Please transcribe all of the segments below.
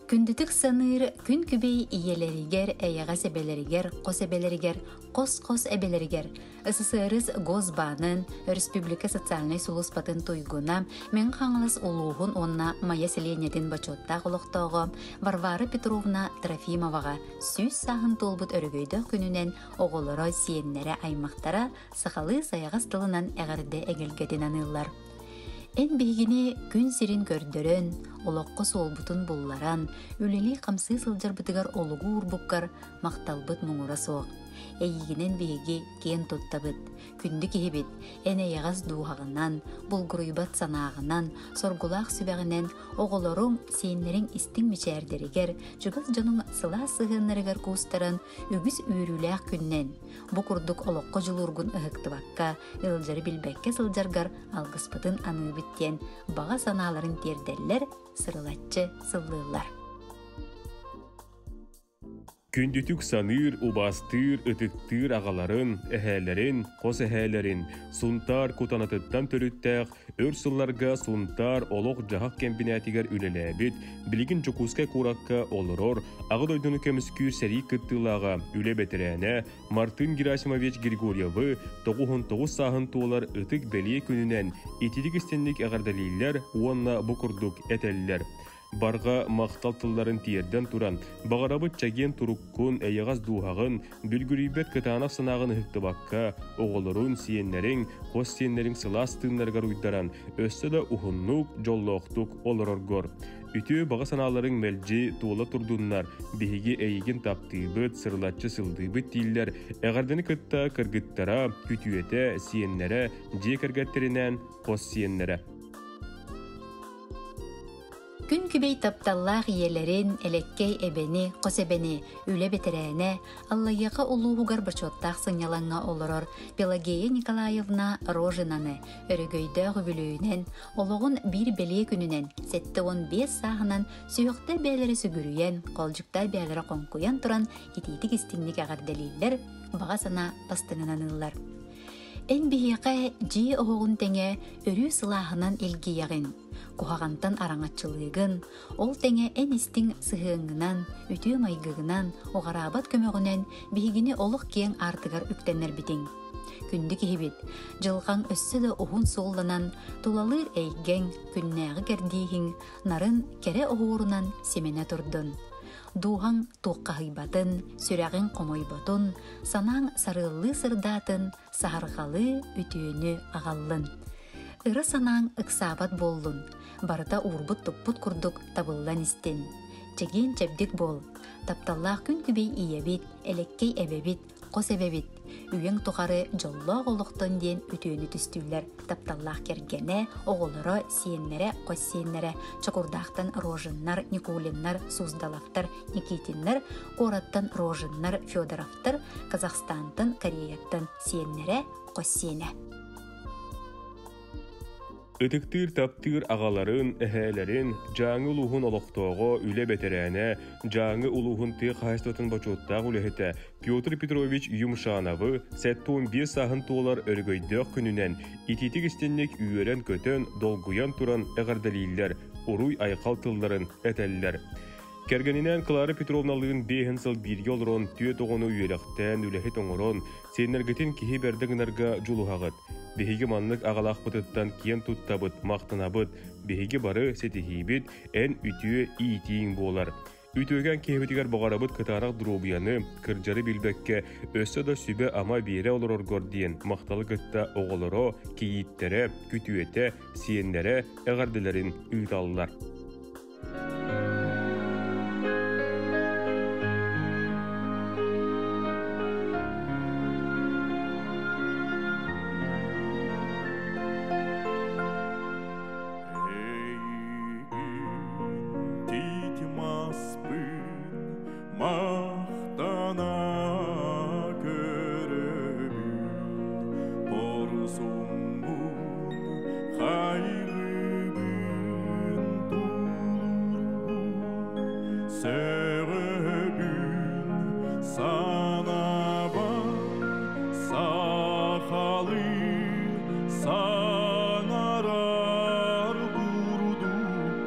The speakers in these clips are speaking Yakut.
Күндүтүк саныыр күн күбэй ийэлэригэр, эйэҕэс эбэлэригэр, хос эбэлэригэр, хос-хос эбэлэригэр СССР Госбаанын, Өрөспүүбүлүкэ социальнай сулууспатын туйгуна, Мэҥэ Хаҥалас улууһун уонна Майа сэлиэнньэтин бочуоттаах олохтооҕо Варвара Петровна Трофимоваҕа 100 сааһын туолбут өрөгөйдөөх күнүнэн оҕолоро, сиэннэрэ, аймахтара сахалыы сайаҕас тылынан эҕэрдэ эгэлгэтин аныыллар. Эн биһигини күн сирин көрдөрөн, олоххо суолбутун булларан, үлэлии-хамсыы сылдьарбытыгар олугу уурбуккар махталбыт муҥура суох. Эйигинэн биһиги киэн туттабыт, күндү киһибит, эн эйэҕэс дууһаҕынан, булгуруйбат санааҕынан, соргулаах сүбэҕинэн оҕолоруҥ, сиэннэриҥ истиҥ мичээрдэригэр, чугас дьонуҥ сылаас сыһыаннарыгар куустаран үгүс үөрүүлээх күннэн, бу курдук олоххо дьулуургун ыһыктыбакка, ыалдьары билбэккэ сылдьаргар алгыспытын аныыбыт диэн баҕа санааларын тиэрдэллэр, сырылаччы сыллыыллар. Күндүтүк саныыр, убаастыыр, ытыктыыр аҕаларын, эһээлэрин, хос эһээлэрин Сунтаар Кутанатыттан төрүттээх, өр сылларга Сунтаар олох-дьаһах кэмбинээтигэр үлэлээбит, билигин Дьокуускай куоракка олорор, Аҕа дойдуну көмүскүүр сэрии кыттыылааҕа, үлэ бэтэрээнэ Мартын Герасимович Григорьевы 99 сааһын туолар ытык бэлиэ күнүнэн итирик истинник эҕэрдэлииллэр уонна бу курдук этэллэр. Барҕа махтал тылларын тиэрдэн туран, баҕарабыт чэгиэн туруккун, эйэҕэс дууһаҕын, бүлгүрүйбэт кытаанах санааҕын ыһыктыбакка, оҕолорун, сиэннэриҥ, хос сиэннэриҥ сылаас тыыннарыгар уйдаран, өссө да уһуннук, дьоллоохтук олороргор. Үтүө баҕа санааларыҥ мэлдьи туола турдуннар, биһиги эйигин таптыыбыт, сырылаччы сылдыыбыт дииллэр, эҕэрдэни кытта кыргыттара, күтүөтэ, сиэннэрэ, дьиэ кэргэттэринээн хос сиэннэрэ. Күн күбэй тапталлаах ийэлэрин, элэккэй эбэни, хос эбэни, үлэ бэтэрээнэ, Аллайыаха улууһугар бочуоттаах сынньалаҥҥа олорор Пелагея Николаевна Рожинаны өрөгөйдөөх үбүлүөйүнэн, олоҕун биир бэлиэ күнүнэн 75 сааһынан сүһүөхтэр бэйэлэрэ сүгүрүйэн, холдьуктар бэйэлэрэ хоҥкуйан туран итиитик истиҥник эҕэрдэлииллэр, баҕа санаа бастыҥынан ыллар. Эн биһиэхэ дьиэ оһоҕун тэҥэ өрүү сылааһынан илгийэҕин, куһаҕантан араҥаччылыыгын, ол тэҥэ эн истиҥ сыһыаҥҥынан, үтүө майгыгынан, уҕараабат көмөҕүнэн биһигини олох киэҥ аартыгар үктэннэрбитиҥ. Күндү киһибит, дьылҕаҥ өссө да уһун суолланан, тулалыыр эйгэҥ, күннээҕи кэрдииһиҥ нарын кэрэ оһуорунан симэнэ турдун. Дууһаҥ туоххаһыйбатын, сүрэҕиҥ хомойботун, санааҥ сарыаллыы сырдаатын, саһарҕалыы үтүөнү аҕаллын. Ыра санааҥ ыксаабат буоллун, барыта уурбут-туппут курдук табыллан истин. Чэгиэн-чэбдик буол, тапталлаах күн күбэй ийэбит, элэккэй эбэбит, хос эбэбит, үйэҥ тухары дьоллоох олохтон диэн үтүөнү түстүүллэр тапталлаах кэргэнэ, оҕолоро, сиэннэрэ, хос сиэннэрэ, Чокурдаахтан Рожиннар, Никулиннар, Суздаловтар, Никитиннэр, куораттан Рожиннар, Федоровтар, Казахстантан, Кореяттан сиэннэрэ, хос сиэнэ. Ытыктыыр таптыыр аҕаларын, эһээлэрин, Дьааҥы улууһун олохтооҕо, үлэ бэтэрээнэ, Дьааҥы улууһун тыа хаһаайыстыбатын бочуоттаах үлэһитэ Петр Петрович Юмшановы 75 сааһын туолар өрөгөйдөөх күнүнэн итиитик истинник үөрэн-көтөн, долгуйан туран эҕэрдэлииллэр, уруй-айхал тылларын этэллэр. Кэргэнинээн Клара Петровналыын биэһин сыл бииргэ олорон, түөрт оҕону үөрэхтээн, үлэһит оҥорон, сиэннэргитин киһи бэрдэ гынарга дьулуһаҕыт. Биһиги маннык аҕалаахпытыттан киэн туттабыт, махтанабыт. Биһиги бары ситиһиибит, эн үтүө иитииҥ буолар. Үтүөкэн киһибитигэр баҕарабыт кытаанах доруобуйаны, кырдьары билбэккэ, өссө да сүбэ-ама биэрэ олороргор диэн махталы кытта оҕолоро, кийииттэрэ, күтүөтэ, сиэннэрэ эҕэрдэлэрин ыыталлар. Махтана көрөбүн Хорсуммун хайгыыбын тулурбун сөҕөбүн санаабар сахалыы саҥарар курдукпун.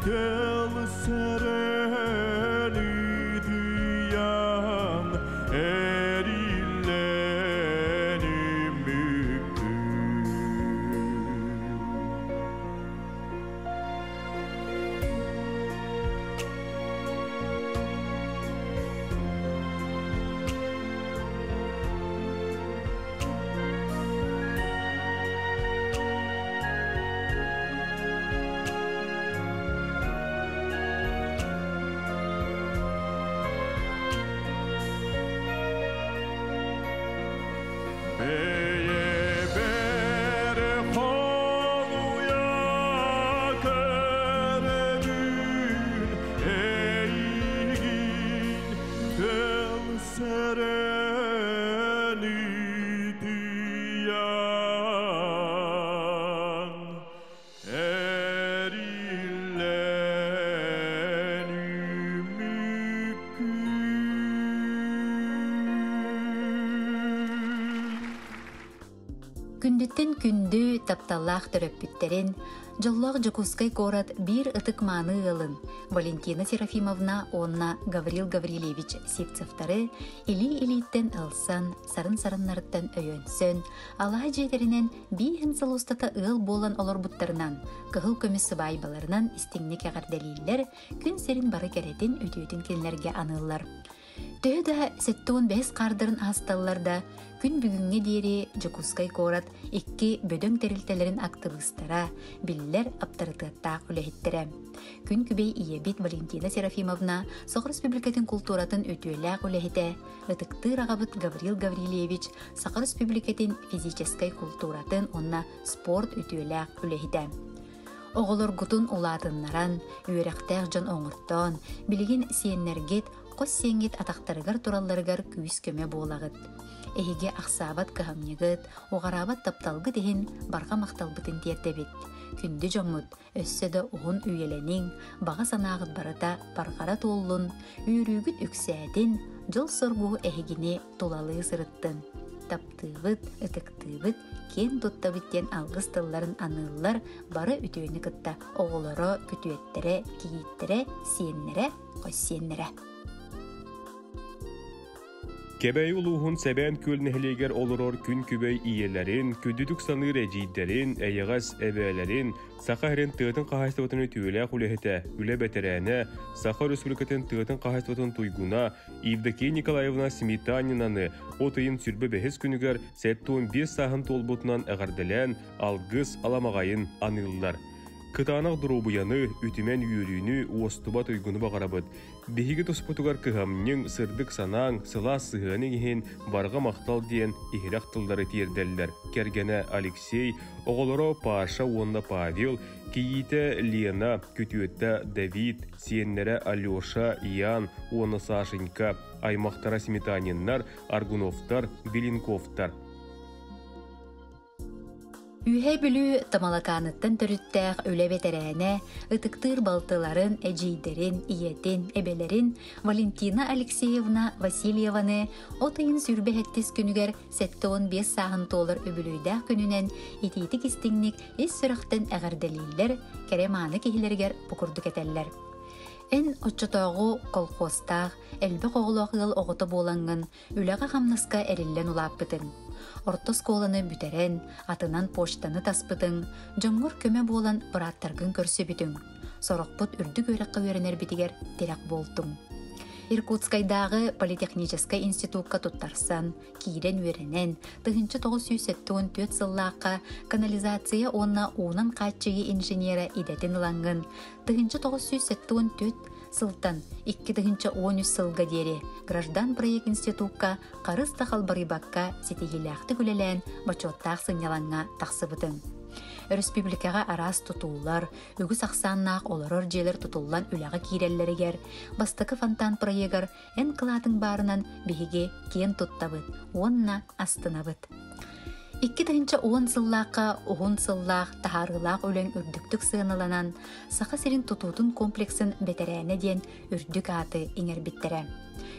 Тел сэрэн ытыйан эриллэн үмүккүн. Бэйэбэр холуйа көрөбүн эйигин тыл сэрэн ытыйан эриллэн үмүккүн. Күндүттэн күндү тапталлаах төрөппүттэрин, дьоллоох Дьокуускай куорат биир ытык-мааны ыалын Валентина Серафимовна уонна Гаврил Гаврильевич Сивцевтары илии-илииттэн ылсан, сарын-сарыннарыттан өйөнсөн, алаһа дьиэлэринэн бииһин сыл устата ыал буолан олорбуттарынан, кыһыл көмүс сыбаайбаларынан истиҥник эҕэрдэлииллэр, күн сирин бары кэрэтин, үтүөтүн кинилэргэ аныыллар. Төһө да 75 хаардарын аасталлар да, күн бүгүҥҥэ диэри Дьокуускай куорат икки бөдөҥ тэрилтэлэрин актыбыыстара, биллэр аптарытыаттаах үлэһиттэрэ. Күн күбэй ийэбит Валентина Серафимовна Саха Республикатын култууратын үтүөлээх үлэһитэ, ытыктыыр аҕабыт Гаврил Гаврильевич Саха Республикатын физическэй култууратын уонна спорт үтүөлээх үлэһитэ. Оҕолоргутун улаатыннаран, үөрэхтээх дьон оҥортоон, билигин сиэннэргит, хос сиэҥҥит атахтарыгар туралларыгар күүс-көмө буолаҕыт. Эһиги ахсаабат кыһамньыгыт, уҕараабат тапталгыт иһин барҕа махталбытын тиэрдэбит. Күндү дьоммут, өссө да уһун үйэлэниҥ, баҕа санааҕыт барыта барҕара туоллун, үөрүүгүт үксээтин, дьол-соргу эһигини тулалыы сырыттын. Таптыыбыт, ытыктыыбыт, киэн туттабыт диэн алгыс тылларын аныыллар бары үтүөнү кытта оҕолоро, күтүөттэрэ, кийииттэрэ, сиэннэрэ, хос сиэннэрэ. Кэбээйи улууһун Сэбээн Күөл нэһилиэгэр олорор күн күбэй ийэлэрин, күндүтүк саныыр эдьиийдэрин, эйэҕэс эбээлэрин, Саха сирин тыатын хаһаайыстыбатын үтүөлээх үлэһитэ, үлэ бэтэрээнэ, Саха Өрөспүүбүлүкэтин тыатын хаһаайыстыбатын туйгуна Евдокия Николаевна Сметанинаны от ыйын сүрбэ бэһис күнүгэр 75 сааһын туолбутунан эҕэрдэлээн алгыс аламаҕайын аныыллар. Кытаанах доруобуйаны, үтүмэн үөрүүнү, уостубат уйгуну баҕарабыт. Биһиги туспутугар кыһамньыҥ, сырдык санааҥ, сылаас сыһыаныҥ иһин барҕа махтал диэн иһирэх тыллары тиэрдэллэр. Кэргэнэ Алексей, оҕолоро Паша уонна Павел, кийиитэ Лена, күтүөтэ Давид, сиэннэрэ Алеша, Ян уонна Сашенька, аймахтара Сметаниннар, Аргуновтар, Беленковтар. Үөһээ Бүлүү Тамалакааныттан төрүттээх үлэ бэтэрээнэ, ытыктыыр балтыларын, эдьиийдэрин, ийэтин, эбэлэрин Валентина Алексеевна Васильеваны от ыйын 27 күнүгэр 75 сааһын туолар үбүлүөйдээх күнүнэн итиитик-истиҥник ис сүрэхтэн эҕэрдэлииллэр, кэрэ-мааны киһилэригэр бу курдук этэллэр. Эн оччотооҕу колхозтаах, элбэх оҕолоох ыал оҕото буолаҥҥын, Үлэҕэ-хамнаска эриллэн улааппытыҥ. Орто оскуоланы бүтэрэн, атынан почтаны таспытыҥ, дьоҥҥор көмө буолан бырааттаргын көрсүбүтүҥ. Сорохпут үрдүк үөрэххэ үөрэнэрбитигэр тирэх буолтуҥ. Иркутскайдааҕы политехническай институкка туттарсан, киирэн үөрэнэн, 1974 сыллаахха канализация уонна уунан хааччыйыы инженерэ идэтин ылаҥҥын, 1974 сылтан 2013 сылга диэри Гражданпроект институкка харыс да халбарыйбакка ситиһиилээхтик үлэлээн бочуоттаах сынньалаҥҥа тахсыбытыҥ. Өрөспүүбүлүкэҕэ араас тутуулар, үгүс ахсааннаах олорор дьиэлэр тутуллан үлэҕэ киирэллэригэр, бастакы фонтан проегар эн кылаатыҥ баарынан биһиги киэн туттабыт уонна астынабыт. 2010 сыллаахха уһун сыллаах таһаарыылаах үлэҥ үрдүктүк сыаналанан, Саха сирин тутуутун комплексын бэтэрээнэ диэн үрдүк ааты иҥэрбиттэрэ.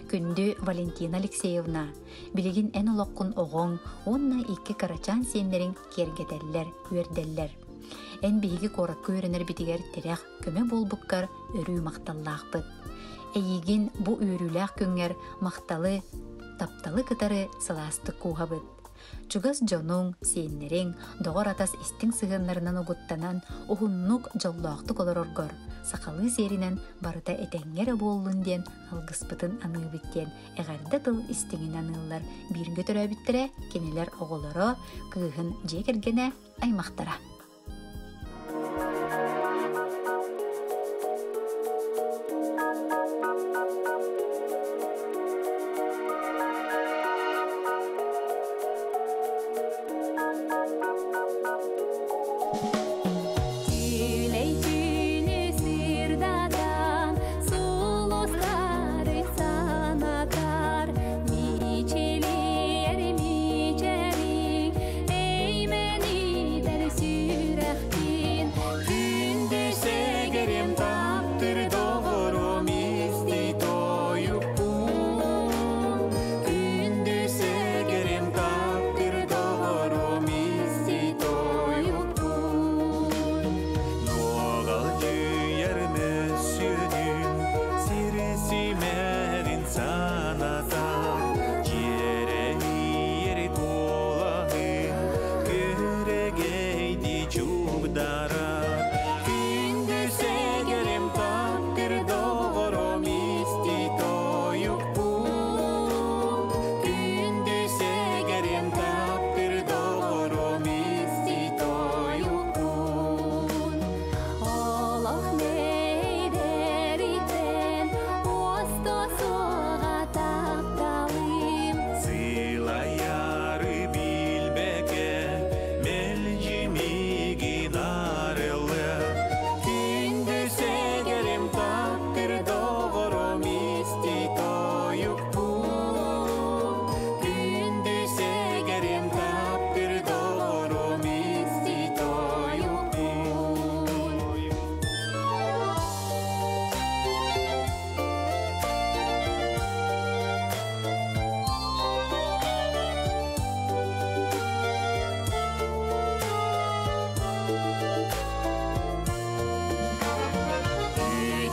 Күндү Валентина Алексеевна, билигин эн олоххун оҕоҥ уонна икки кырачаан сиэннэриҥ киэргэтэллэр, үөрдэллэр. Эн биһиги куоракка үөрэнэрбитигэр тирэх, көмө буолбуккар өрүү махталлаахпыт. Эйигин бу үөрүүлээх күҥҥэр махталы, тапталы кытары сылаастык кууһабыт. Чугас дьонуҥ, сиэннэриҥ, доҕор-атас истиҥ сыһыаннарынан угуттанан, уһуннук, дьоллоохтук олороргор, сахалыы сиэринэн барыта этэҥҥэ эрэ буоллун диэн алгыспытын аныыбыт диэн эҕэрдэ тыл истиҥин аныыллар бииргэ төрөөбүттэрэ, кинилэр оҕолоро, кыыһын дьиэ кэргэнэ, аймахтара. Түлэй түүнү сырдатан, сулустары санатар, мичилийэр мичэриҥ, эймэнитэр сүрэхпин. Күндү сэгэрим таптыр доҕорум исти тойукпун. Күндү сэгэрим таптыр доҕорум исти тойукпун. Нуоҕалдьыйар мөссүөнүм сири симэрин санатар. Дьиэрэһийэр куолаһын күөрэгэйдии чугдарар. Күндү сэгэрим таптыр доҕорум исти тойукпун. Күндү сэгэрим таптыр доҕорум исти тойукпун. Олох мэйдэриттэн уосто суоҕа тапталым. Сылайары билбэккэ мэлдьи миигин арылы. Күндү сэгэрим таптыр доҕорум исти тойукпун. Күндү сэгэрим таптыр доҕорум исти тойукпун.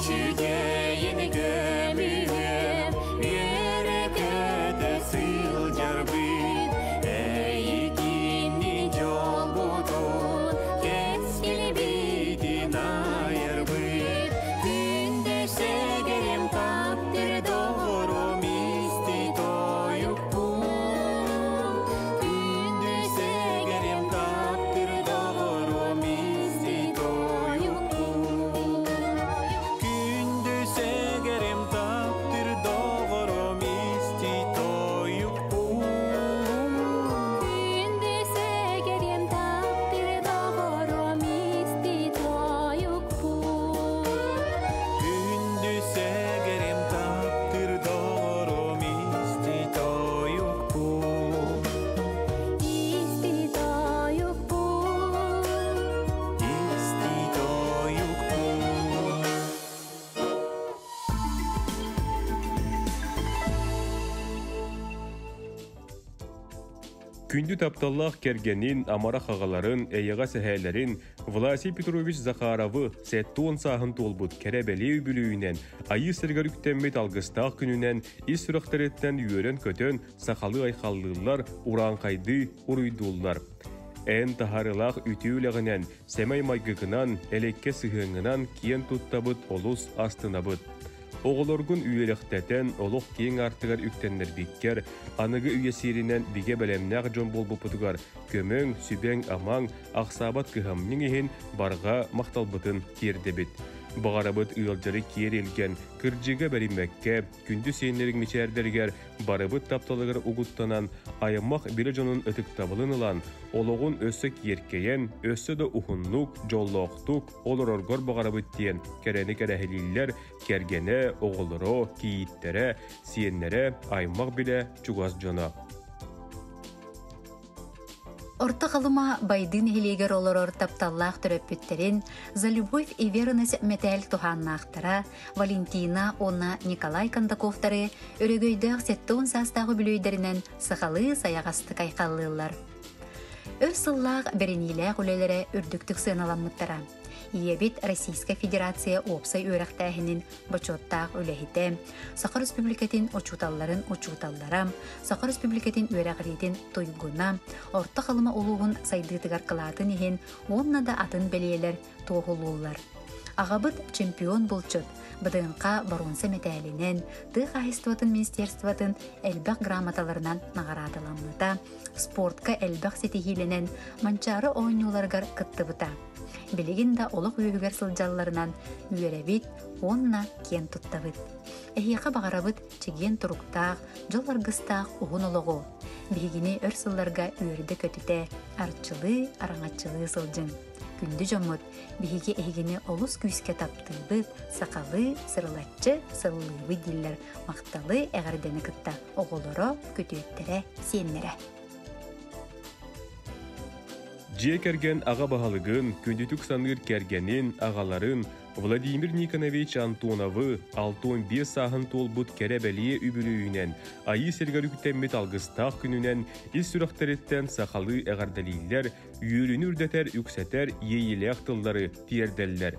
Үчүгэйин көмүһүм, үөрэ-көтө сылдьарбыт, эйигинни дьолбутун, кэскилбитин айарбыт. Күндү сэгэрим таптыр доҕорум исти тойукпун. Күндү сэгэрим таптыр доҕорум исти тойукпун. Күндү сэгэрим таптыр доҕорум исти тойукпун. Күндү сэгэрим таптыр доҕорум исти тойукпун. Күндү сэгэрим таптыр доҕорум исти тойукпун. Исти тойукпун. Исти тойукпун. Күндү тапталлаах кэргэнин, амарах аҕаларын, эйэҕэс эһээлэрин Власий Петрович Захаровы 70 сааһын туолбут кэрэ бэлиэ үбүлүйүнэн, айыы сиригэр үктэммит алгыстаах күнүнэн ис сүрэхтэриттэн үөрэн-көтөн сахалыы айхаллыыллар, урааҥхайдыы уруйдууллар. Эн таһаарыылаах үтүө үлэҕинэн, сэмэй майгыгынан, элэккэ сыһыаҥҥынан киэн туттабыт, олус астынабыт. Оҕолоргун үөрэхтэтэн, олох киэҥ аартыгар үктэннэрбиккэр, аныгы үйэ сиэринэн бигэ бэлэмнээх дьон буолбуппутугар көмөҥ, сүбэҥ-амаҥ, ахсаабат кыһамньыҥ иһин барҕа махталбытын тиэрдэбит. Баҕарабыт ыалдьары киэр илгэн, кырдьыга бэриммэккэ, күндү сиэннэриҥ мичээрдэригэр барыбыт тапталыгар угуттанан, аймах билэ дьонун ытыктабылын ылан, олоҕун өссө киэркэйэн, өссө да уһуннук, дьоллоохтук олороргор баҕарабыт диэн кэрэни кэрэһилииллэр кэргэнэ, оҕолоро, кийииттэрэ, сиэннэрэ, аймах билэ чугас дьоно. Орто Халыма Байды нэһилиэгэр олорор тапталлаах төрөппүттэрин «За любовь и верность» мэтээл туһааннаахтара Валентина уонна Николай Кондаковтары өрөгөйдөөх 70 саастаах үбүлүөйдэринэн сахалыы сайаҕастык айхаллыыллар. Өр сыллаах бэриниилээх үлэлэрэ үрдүктүк сыаналаммыттара. Ийэбит Российскай Федерация уопсай үөрэхтээһинин бочуоттаах үлэһитэ, Саха Республикатын учууталларын учууталлара, Саха Республикатын үөрэҕириитин туйгуна, Орто Халыма улууһун сайдыытыгар кылаатын иһин уонна да атын бэлиэлэр туоһулууллар. Аҕабыт чемпион булчут, БДНХ боруонса мэтээлинэн, тыа хаһайыстыбатын министерствотын элбэх грамоталарынан наҕараадаламмыта, спортка элбэх ситиһиилэнэн Манчаары оонньууларыгар кыттыбыта. Билигин да олох үөһүгэр сылдьалларынан үөрэбит уонна киэн туттабыт. Эһиэхэ баҕарабыт чэгиэн туруктаах, дьол аргыстаах уһун олоҕу. Биһигини өр сылларга үөрдэ-көтүтэ, арчылыы, араҥаччылыы сылдьыҥ. Күндү дьоммут, биһиги эһигини олус күүскэ таптыыбыт, сахалыы, сырылаччы сыллыыбыт дииллэр махталы эҕэрдэни кытта оҕолоро, күтүөттэрэ, сиэннэрэ. Дьиэ кэргэн аҕа баһылыгын, күндүтүк саныыр кэргэнин, аҕаларын Владимир Никонович Антоновы 65 сааһын туолбут кэрэ-бэлиэ үбүлүөйүнэн, Айыы сиригэр үктэммит алгыстаах күнүнэн ис сүрэхтэриттэн сахалыы эҕэрдэлииллэр, үөрүүнү үрдэтэр, үксэтэр иэйиилээх тыллары тиэрдэллэр.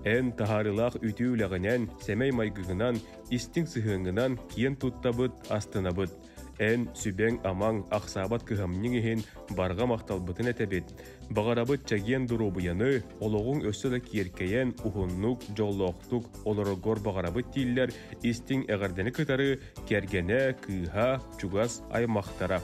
Эн таһаарыылаах үтүө үлэҕинэн, сэмэй майгыгынан, истиҥ сыһыаҥҥынан киэн туттабыт, астынабыт. Эн сүбэҥ-амаҥ, ахсаабат кыһамньыҥ иһин барҕа махталбытын этэбит. Баҕарабыт чэгиэн доруобуйаны, олоҕуҥ өссө да киэркэйэн, уһуннук, дьоллоохтук олороргор баҕарабыт дииллэр истиҥ эҕэрдэни кытары кэргэнэ, кыыһа, чугас аймахтара.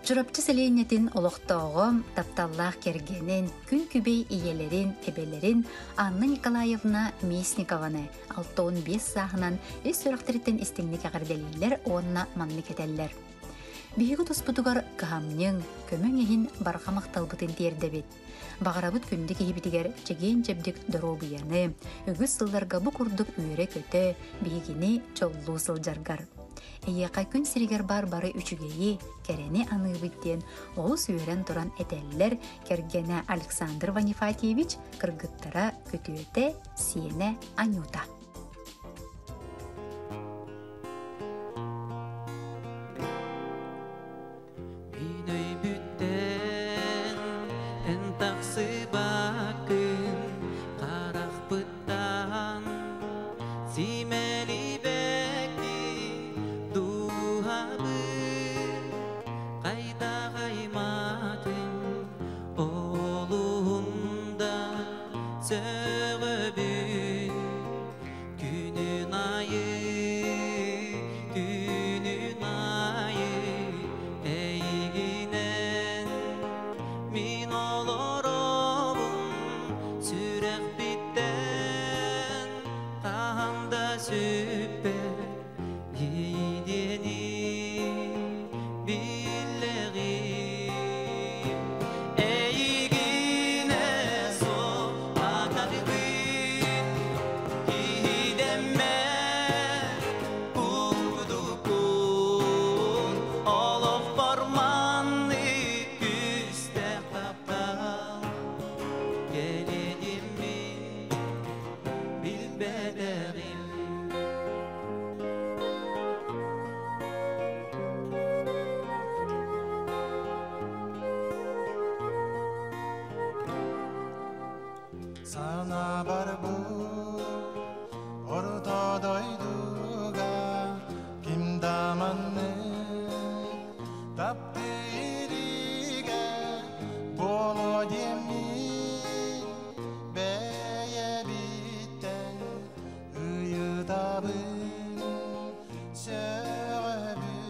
Чурапчы сэлиэнньэтин олохтооҕо, тапталлаах кэргэнин, күн күбэй ийэлэрин, эбэлэрин Анна Николаевна Местникованы 65 сааһынан ис сүрэхтэриттэн истиҥник эҕэрдэлииллэр уонна маннык этэллэр. Биһиги туспутугар кыһамньыҥ, көмөҥ иһин барҕа махталбытын тиэрдэбит. Баҕарабыт күндү киһибитигэр чэгиэн-чэбдик доруобуйаны, үгүс сылларга бу курдук үөрэ-көтө, биһигини чоллуу сылдьаргар. Эйиэхэ күн сиригэр баар бары үчүгэйи, кэрэни аныыбыт диэн олус үөрэн туран этэллэр кэргэнэ Александр Ванифатьевич, кыргыттара күтүөтэ, сиэнэ Анюта. Мин өйбүттэн эн тахсыбаккын харахпыттан симэлибэккин дууһабын хайдах аймаатын олуһунда сөҕөбүн күнүн айы күнүн айы эйигинэн мин олоробун сүрэхпиттэн хаһан да сүппэт иэйиини биллэҕим эйигинэ суох атарбын киһидэммэт курдуккун олохпор маннык күүстээх таптал кэлиэдиммин билбэтэҕим. Санаабар бу орто дойдуга ким да маннык таптыырыга буолуо диэммин бэйэбиттэн ыйытабын сөҕөбүн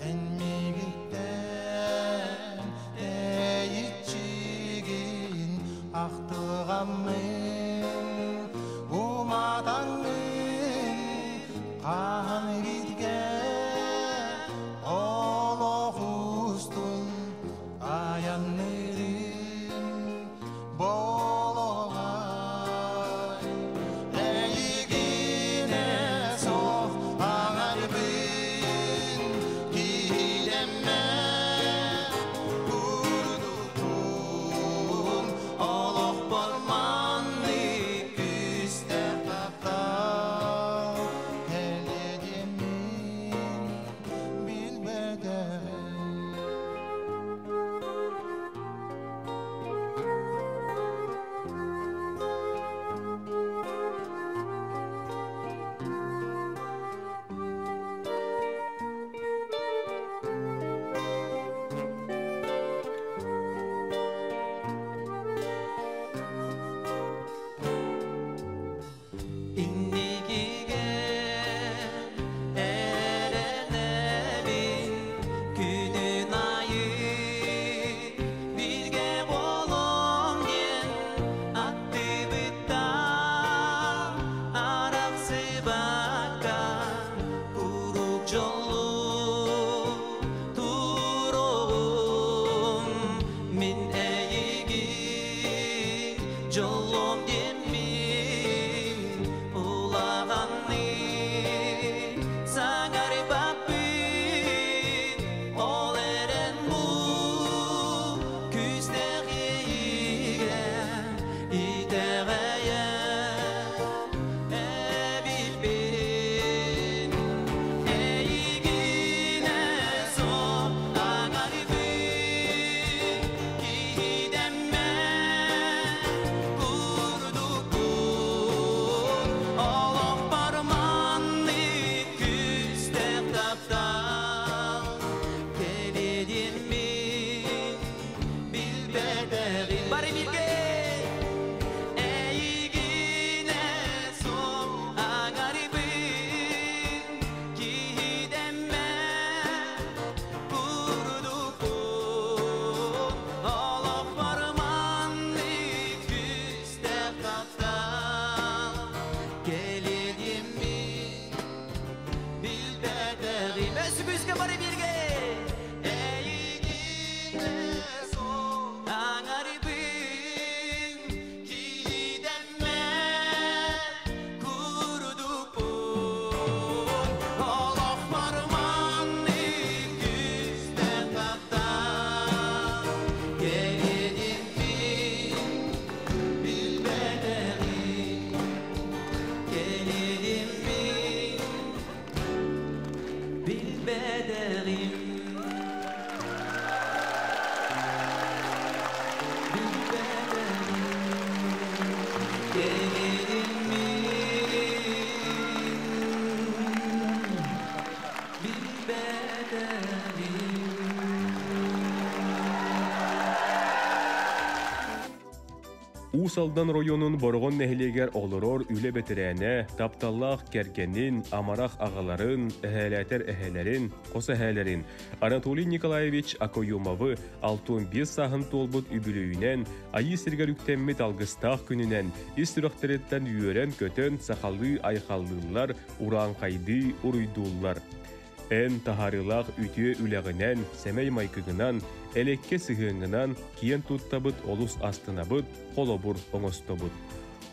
эн миигиттэн тэйиччигин ахтылҕаммын уматаҥҥын хаһан бииргэ олох устун айанныырын болоҕай эйигинэ суох аҥарбын киһидэммэт курдукпун олохпор маннык күүстээх таптал кэлиэ диэммин билбэтэҕим. Бары бииргэ эйигинэ суох аҥарыбын киһидэммэ курдукпун олохпор маннык күүстээх таптал кэлиэ диэммин билбэтэҕим өссө бары бииргэ эйигинэ суох аҥарыбын киһидэммэ курдукпун олохпор маннык күүстээх таптал кэлиэ диэммин билбэтэҕим кэлиэ диэммин билбэтэҕим билбэтэҕим кэлиэ диэммин билбэтэҕим. Уус Алдан оройуонун Бороҕон нэһилиэгэр олорор үлэ бэтэрээнэ, тапталлаах кэргэнин, амарах аҕаларын, эһээлээтэр эһээлэрин, хос эһээлэрин Анатолий Николаевич Акоюмовы 65 сааһын туолбут үбүлүөйүнэн, Айыы сиригэр үктэммит алгыстаах күнүнэн ис сүрэхтэриттэн үөрэн-көтөн сахалыы айхаллыыллар, урааҥхайдыы уруйдууллар. Эн таһаарыылаах үтүө үлэҕинэн, сэмэй майгыгынан, элэккэ сыһыаҥҥынан киэн туттабыт, олус астынабыт, холобур оҥостобут.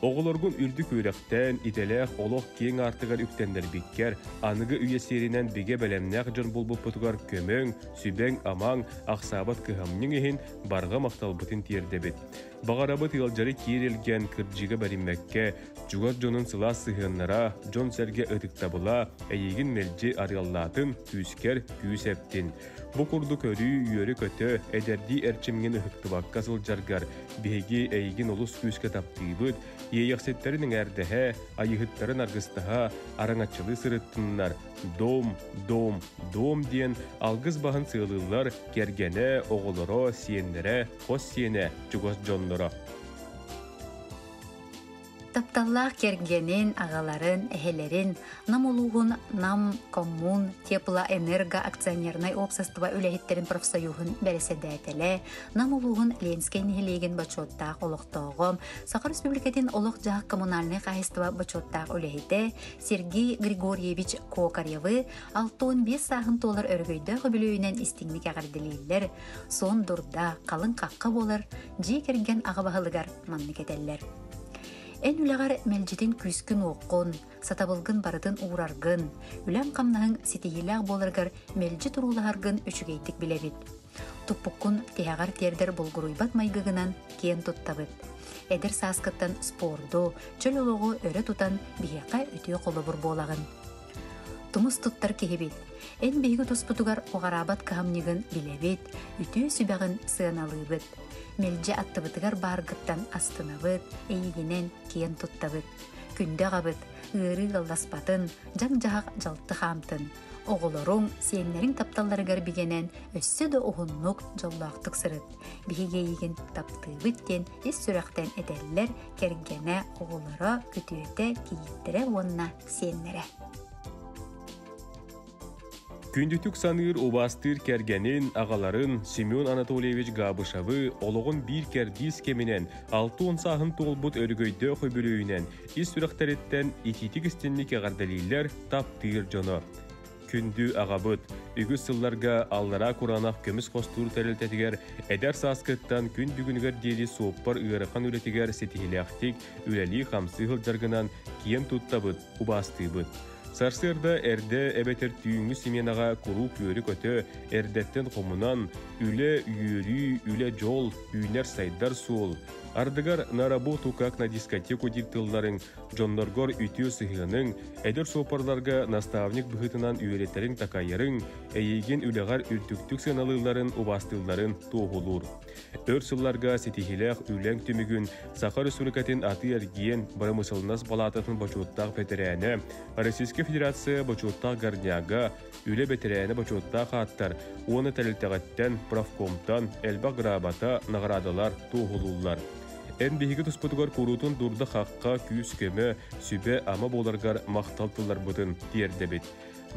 Оҕолоргун үрдүк үөрэхтээн, идэлээх олох киэҥ аартыгар үктэннэрбиккэр, аныгы үйэ сиэринэн бигэ бэлэмнээх дьон булбуппутугар көмөҥ, сүбэҥ-амаҥ, ахсаабат кыһамньыҥ иһин барҕа махталбытын тиэрдэбит. Баҕарабыт ыалдьары киэр илгэн, кырдьыга бэриммэккэ, чугас дьонун сылаас сыһыаннара, дьон-сэргэ ытыктабыла эйигин мэлдьи арыаллаатын, күүскэр күүс эптин. Бу курдук өрүү үөрэ-көтө, эдэрдии эрчимҥин ыһыктыбакка сылдьаргар биһиги эйигин олус күүскэ таптыыбыт, иэйэхситтэрин эҥээрдэһэ, айыһыттарын аргыстаһа, араҥаччылыы сырыттыннар, дом, дом, дом диэн алгыс баһын сыалыыллар кэргэнэ, оҕолоро, сиэннэрэ, хос сиэнэ, чугас дьонноро. Тапталлаах кэргэнин, аҕаларын, эһэлэрин Нам улууһун Нам коммун теплоэнерго акционернай уопсастыба үлэһиттэрин профсоюһун бэрэссэдээтэлэ, Нам улууһун Ленскэй нэһилиэгин бочуоттаах олохтооҕо, Саха Республикатын олох-дьаһах коммунальнай хаһаайыстыба бочуоттаах үлэһитэ Сергей Григорьевич Кокаревы 65 сааһын туолар өрөгөйдөөх үбүлүөйүнэн истиҥник эҕэрдэлииллэр, суон дурда, халыҥ хахха буолар дьиэ кэргэн аҕа баһылыгар маннык этэллэр. Эн үлэҕэр мэлдьитин күүскүн-уоххун, сатабылгын барытын уураргын, үлэҥ-хамнаһыҥ ситиһиилээх буоларыгар мэлдьи туруулаһаргын үчүгэйдик билэбит. Туппуккун тиһэҕэр тиэрдэр булгуруйбат майгыгынан киэн туттабыт. Эдэр сааскыттан спорду, чөл олоҕу өрө тутан биһиэхэ үтүө холобур буолаҕын. Тумус туттар киһибит. Эн биһиги туспутугар уҕараабат кыһамньыгын билэбит, үтүө сүбэҕин сыаналыыбыт. Мэлдьи аттыбытыгар бааргыттан астынабыт, эйигинэн киэн туттабыт. Күндү аҕабыт, ыарыы ыалласпатын, дьаҥ-дьаһах дьалты хаамтын. Оҕолоруҥ, сиэннэриҥ тапталларыгар бигэнэн өссө да уһуннук, дьоллоохтук сырыт. Биһиги эйигин таптыыбыт диэн ис сүрэхтэн этэллэр кэргэнэ, оҕолоро, күтүөтэ, кийииттэрэ уонна сиэннэрэ. Күндүтүк саныыр, убаастыыр кэргэнин, аҕаларын Семен Анатольевич Габышевы олоҕун биир кэрдиис кэминэн 60 сааһын туолбут өрөгөйдөөх үбүлүөйүнэн ис сүрэхтэриттэн итиитик истинник эҕэрдэлииллэр таптыыр дьоно. Күндү аҕабыт, үгүс сылларга аллараа кураанах көмүс хостуур тэрилтэтигэр эдэр сааскыттан күн бүгүнүгэр диэри суоппар ыарахан үлэтигэр ситиһилээхтик үлэлии-хамсыы сылдьаргынан киэн туттабыт, убаастыыбыт. Сарсыарда эрдэ эбэтэр түүҥҥү сменаҕа куруук үөрэ-көтө, эрдэттэн хомунан, үлэ, үөрүү, үлэ-дьол, үүнэр-сайдар суол, ардыгар на работу как на дискотеку диир тылларыҥ дьонноргор үтүө сыһыаныҥ, эдэр суоппарларга наставник быһыытынан үөрэтэриҥ-такайарыҥ, эйигин үлэҕэр үрдүктүк сыаналыылларын, убаастыылларын туоһулуур. Өр сылларга ситиһиилээх үлэҥ түмүгүн Саха Республикатын атыы-эргиэн бырамыысыланнас балаататын бочуоттаах бэтэрээнэ, Российскай Российскай Федерация бочуоттаах горняга, үлэ бэтэрээнэ бочуоттаах ааттар уонна тэрилтэҕиттэн, профкомтан элбэх грамота, наҕараадалар туоһулууллар. Эн биһиги туспутугар куруутун дурда-хахха, күүс-көмө, сүбэ-ама буоларгар махтал тылларбытын тиэрдэбит.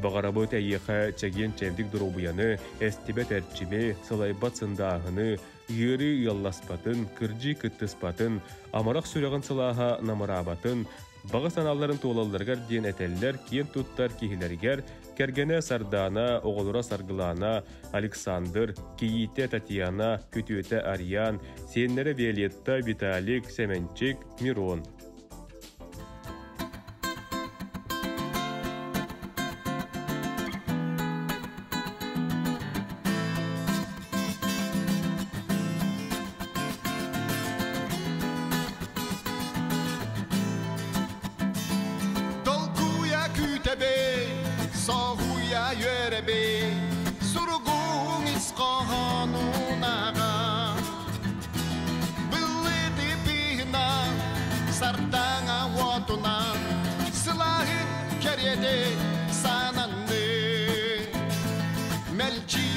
Баҕарабыт эйиэхэ чэгиэн-чэбдик доруобуйаны, эстибэт эрчими, сылайбат сындааһыны, ыарыы ыалласпатын, кырдьыы кыттыспатын, амарах сүрэҕин сылааһа намыраабатын, баҕа санааларын туолалларыгар диэн этэллэр киэн туттар киһилэригэр кэргэнэ Сардаана, оҕолоро Саргылаана, Александр, кийиитэ Татьяна, күтүөтэ Ариан, сиэннэрэ Виолетта, Виталик, Сэмэнчик, Мирон. Толкуя күүтэбин, соһуйа үөрэбин, суругуҥ ис хоһоонунаҕа. Былыты быыһынан, сардаҥа уотунан, сылааһын кэриэтэ сананны. Мэлдьи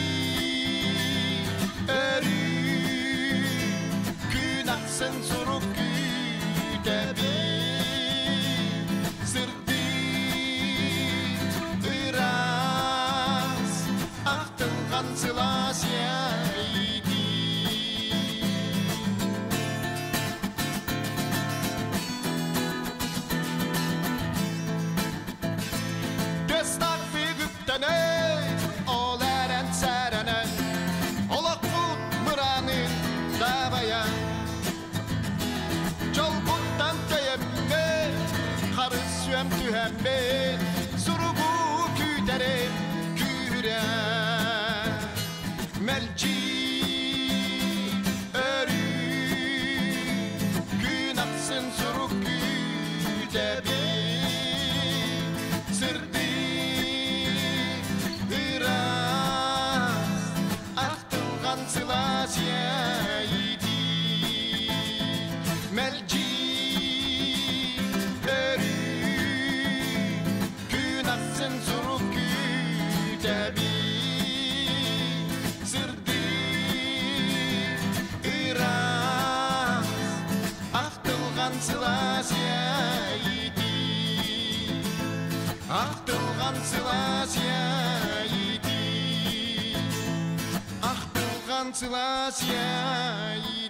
өрүү күн ахсын сурук күүтэбин. Сырдык ыраас ахтылҕан сылаас иэйиитин. Тыастаах үктэнэн, ол эрэн сэрэнэн, олохпут мыраанын дабайан. Дьолбуттан тэйэммит, харыс сүөм түһэммит, суругу күүтэрим күүрэ. Мэлдьи өрүү күн ахсын сурук күүтэбин. Сырдык ыраас ахтылҕан сылаас иэйиитин. Мэлдьи өрүү күн ахсын сурук күүтэбин. Сырдык ыраас ахтылҕан сылаас иэйиитин. Ахтылҕан сылаас иэйиитин. Ахтылҕан сылаас иэйиитин.